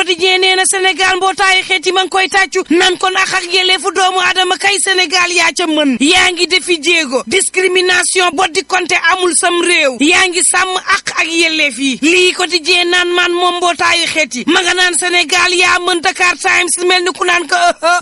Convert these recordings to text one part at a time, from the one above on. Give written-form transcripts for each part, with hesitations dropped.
Quotidien nee na Sénégal mbootaayu xeet yi ma ngi koy tàccu nan kon ak yelleefu doomu aadama kay Sénégal yaa ca mën yaa ngi defi jéego discrimination boddi konte amul sam réew yaa ngi sàmm ak yelleef yi lii Quotidien naan man moom mbootaayu xeet yi ma nga naan Sénégal yaa mën Dakar Times mel ni ku naan ko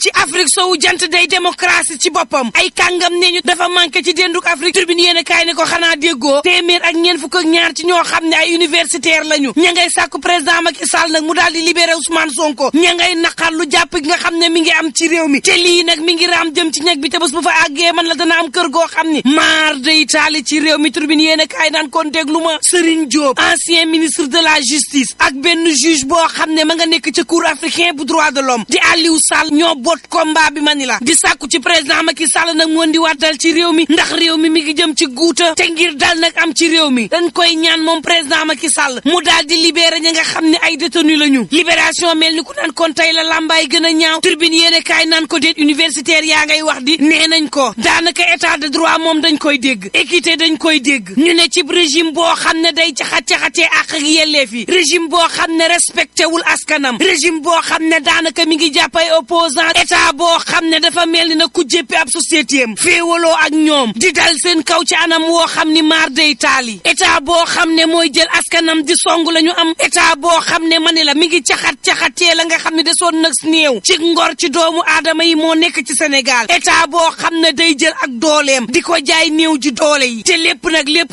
ci Afrique sowu jant day démocratie ci boppam ay kàngam ne ñu dafa manqué ci dénduk Afrique Tribune yéen a kaay ne ko xanaa déggoo téeméer ak ñeent fukk ak ñaar ci ñoo xam ne ay universitaire lañu ña ngay sàkku président Macky Sall nag mu daal di libéré Ousmane Sonko ña ngay naqar lu jàpp gi nga xam ne mi ngi am ci réew mi te lii nag mi ngi raam jëm ci ñag bi te bés bu fa àggee man la dana am kër goo xam ni maar day taali ci réew mi Tribune yéen a kaay naan kon déglu ma Serigne Diop ancien ministre de la justice ak benn juge boo xam ne ma nga nekk ca cour africain bu droit de l'homme di Aliou Sall ñoo boot combat bi mani la di sàkku ci président Macky Sall nag moo di waddal ci réew mi ndax réew mi mi ngi jëm ci guuta te ngir dal nag am ci réew mi dañ koy ñaan moom président Macky Sall mu daal di libéré ña nga xam ne ay détenu lañu libération mel ni ku naan kon tey la làmbaay gën a ñaaw Tribune yéene kaay naan ko déet universitaire yaa ngay wax di nee nañ ko daanaka état de droit moom dañ koy dégg équité dañ koy dégg ñu ne ci régime boo xam ne day caxat-caxatee ak yelleef yi régime boo xam ne respecté wul askanam régime boo xam ne daanaka mi ngi jàppay opposant état boo xam ne dafa mel ni na ku jéppi ab société am féewaloo ak ñoom di dal seen kaw ci anam woo xam ni maar day taali état boo xam ne mooy jël askanam di song la ñu am état boo xam ne mani la mi ngi caxat-caxatee la nga xam ne desoon nag néew ci ngor ci doomu aadama yi moo nekk ci Sénégal état boo xam ne day jël ak dooleem di ko jaay néew ji doole yi te lépp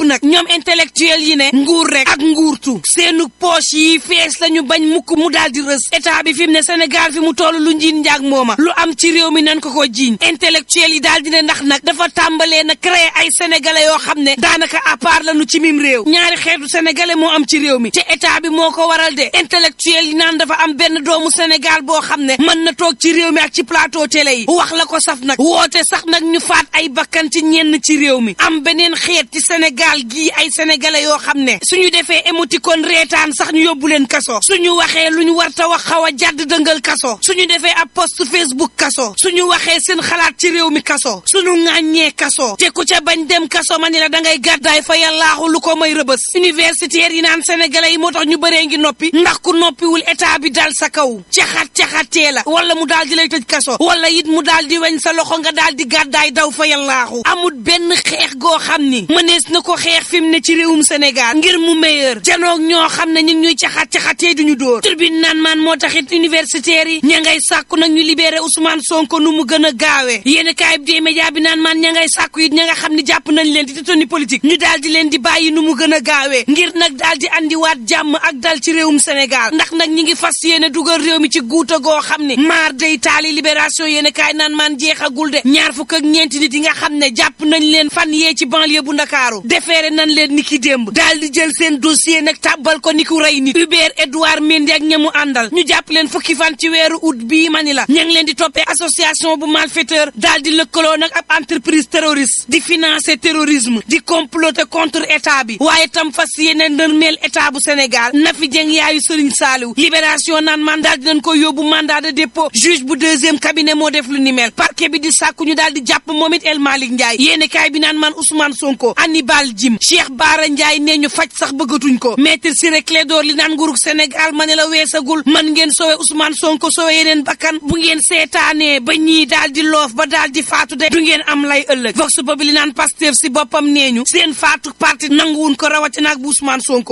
nag ñoom intellectuel yi ne nguur rek ak nguurtu seenu poche yi fees lañu bañ mukk mu daal di rës état bi fi mu ne Sénégal fi mu toll lu njiin njaag mooma lu am ci réew mi nan ko jiiñ intellectuel yi daal di ne ndax nag dafa tàmbalee na créer ay sénégalais yoo xam ne daanaka à part lañu ci mim réew ñaari xeetu sénégalais moo am ci réew mi te état bi moo ko waral de intellectuel yi naan dafa am benn doomu Sénégal boo xam ne mën na toog ci réew mi ak ci plateau télé yi wax la ko saf nag woote sax nag ñu faat ay bakkan ci ñenn ci réew mi am beneen xeet ci Sénégal gii ay sénégalais yoo xam ne suñu defee émoticône reetaan sax ñu yóbbu leen kaso suñu waxee lu ñu warta wax xaw a jàdd dëngal kaso suñu defee ab post Facebook kaso suñu waxee seen xalaat ci réew mi kaso suñu ŋàññee kaso te ku ca bañ dem kaso ma ni la dangay gàddaay fa yàllaaxu lu ko may rëbës universitaires yi naan sénégalais yi moo tax ñu bëree ngi noppi ndax ku noppiwul état bi dal sa kaw caxatee la wala mu daal di lay tëj kaso wala it mu daal di weñ sa loxo nga daal di gàddaay daw fa yàllaaxu amul benn xeex goo xam ni mënees na ko xeex fi mu ne ci réewum Sénégal ngir mu meilleur janoog ñoo xam ne ñu ngi ñuy caxatee duñu dóor Tribune naan maan moo taxit universitaires yi ña ngay sàkku nag ñu libéré Ousmane Sonko nu mu gën a gaawee yéen kaay bi média bi naan maan ña ngay sàkku it ña nga xam ne jàpp nañ leen di détenu politique ñu daal di leen di bàyyi nu mu gën a gaawee ngir nag daal di andiwaat jàmm ak dal ci réewum Sénégal ndax nag ñi ngi fas yéene dugal réew mi ci guuta goo xam ne maar day taali libération yéen kaay naan maan jeexagul de ñaar fukk ak ñeenti nit yi nga xam ne jàpp nañ leen fan yee ci banlieue bu Ndakaaru defeere nañ leen ni ki démb daal di jël seen dossier nag tàbbal ko ni ku rey nit Hubert Edouard Mendy ak ñamu àndal ñu jàpp leen fukki fan ci weeru août bii mani la ña ngi leen di toppee association bu malfaiteur daal di lëkkaloo nag ab entreprise terroriste di financer terrorisme di comploter contre état bi waaye tam fas yéene ndërmeel état bu Sénégal Nafi Dieng yaayu Serigne Saliou libération naan mandat dinañ ko yóbbu mandat de dépôt juge bu deuxième cabinet moo def lu ni mel parquet bi di sàkku ñu daal di jàpp moom it El Malick Ndiaye yéene kaay bi naan man Ousmane Sonko Hannibal Djim Cheikh Bara Ndiaye nee ñu faj sax bëggatuñ ko maître Ciré Clédor li naan nguurug Sénégal ma ne la weesagul man ngeen sowe Ousmane Sonko sowe yeneen bakkan bu ngeen seetaanee ba ñii daal di loof ba daal di faatu de du ngeen am lay ëllëg Vox Populi naan Pastef si boppam nee ñu seen faatu parti nanguwuñ ko rawatina ak bu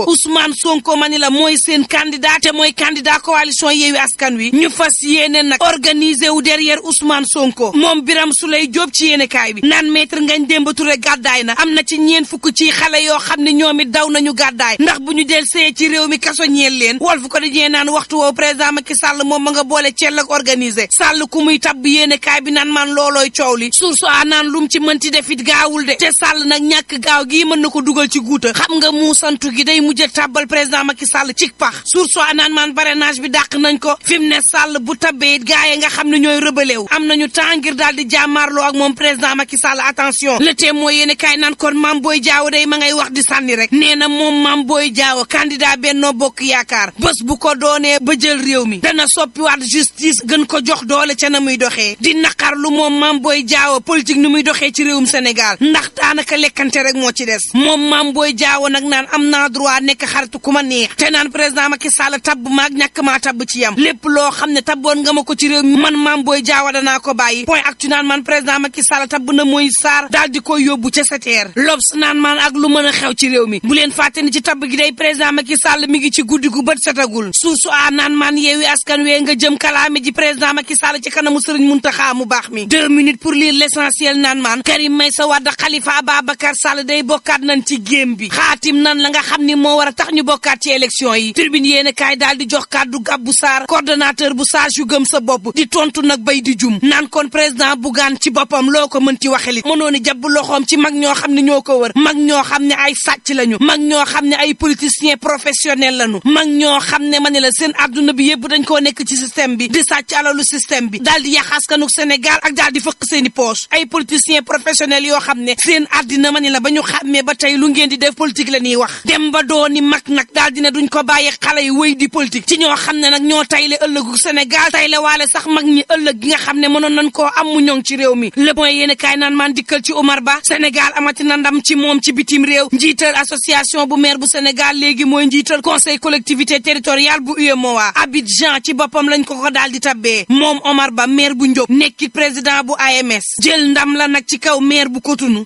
Ousmane Sonko ma ne la mooy seen candidat te mooy candidat coalition Yewwi Askan Wi ñu fas yéene nag organiser wu derrière Ousmane Sonko moom Birame Souleye Diop ci yéene kaay bi naan maître Ngagne Demba Touré gàddaay na am na ci ñeen fukk ci xale yoo xam ne ñoom it daw nañu gàddaay ndax bu ñu del see ci réew mi kaso ñeel leen Walf Quotidien naan waxtu woowu président Macky Sall moom ma nga boole ceel ak organiser Sall ku muy tabb yéene kaay bi naan man loolooy coow li source a naan lum ci mënti def it gaawul de te Sall nag ñàkk gaaw gii mën na ko dugal ci guuta xam nga muusantu gi day mujj tabbal président Macky Sall ci pax source a naan man parrainage bi dàq nañ ko fi mu ne Sall bu tabbee it gaa yi nga xam ne ñooy rëbaleew am nañu temps ngir daal di jàmmaarloo ak moom président Macky Sall attention le Témoin yéene kaay naan kon Mame Boye Diao day ma ngay wax di sànni rek nee na moom Mame Boye Diao candidat Benno Bokk Yaakaar bés bu ko doonee ba jël réew mi dana soppiwaat justice gën ko jox doole ca na muy doxee di naqar lu moom Mame Boye Diao politique ni muy doxee ci réewum Sénégal ndax daanaka lekkante rek moo ci des moom Mame Boye Diao nag naan am naa droit nekk xaritu ku ma neex te naan président Macky Sall tabb maag ñàkk maa tabb ci yam lépp loo xam ne tabboon nga ma ko ci réew mi man Mame Boye Diao danaa ko bàyyi point actu naan man président Macky Sall tabb na Moïse Sarr daal di koy yóbbu ca SETER L'Obs naan man ak lu mën a xew ci réew mi bu leen fàtte ni ci tabb gi day président Macky Sall mi ngi ci guddi gu bët setagul Source A naan man Yewwi Askan Wi nga jëm kalaame ji président Macky Sall ci kanamu Serigne Mountakha mu baax mi 2 minutes pour lire l'essentiel naan man Karim Meïssa Wade Khalifa Ababacar Sall day bokkaat nañ ci géem bi xaatim nan la nga xam ni moo war a tax ñu bokkaat ci élection yi Tribune yéene kaay daal di jox kàddu Abdou Sarr coordonnateur bu sage yu gëm sa bopp di tontu nag bay di jum naan kon président Bougane ci boppam loo ko mën ci waxelit mënoo ni jàpp loxoom ci mag ñoo xam ne ñoo ko wër mag ñoo xam ne ay sàcc lañu mag ñoo xam ne ay politiciens professionnels lañu mag ñoo xam ne ma ne la seen adduna bi yëpp dañ koo nekk ci système bi di sàcc alalu système bi daal di yàq askanu Sénégal ak daal di fëkk seeni poche ay politiciens professionnels yoo xam ne seen addina ma ne la ba ñu xàmmee ba tey lu ngeen di def politique la ñuy wax dem ba dooni mag nag daal dina duñ ko bàyyi xale yi wéy di politique ci ñoo xam ne nag ñoo tayle ëllëgu Sénégal tayle waale sax mag ñi ëllëg gi nga xam ne mënoon nañ koo am mu ñoŋ ci réew mi le point yéen kaay naan maan dikkal ci Omar Ba Sénégal amati na ndam ci moom ci bitim réew njiital association bu maire bu Sénégal léegi mooy njiital conseil collectivité territoriale bu UEMOA Abidjan ci boppam lañ ko daal di tabbee moom Omar Ba maire bu Ndiop nekkit président bu AMS jël ndam la nag ci kaw maire bu Cotonou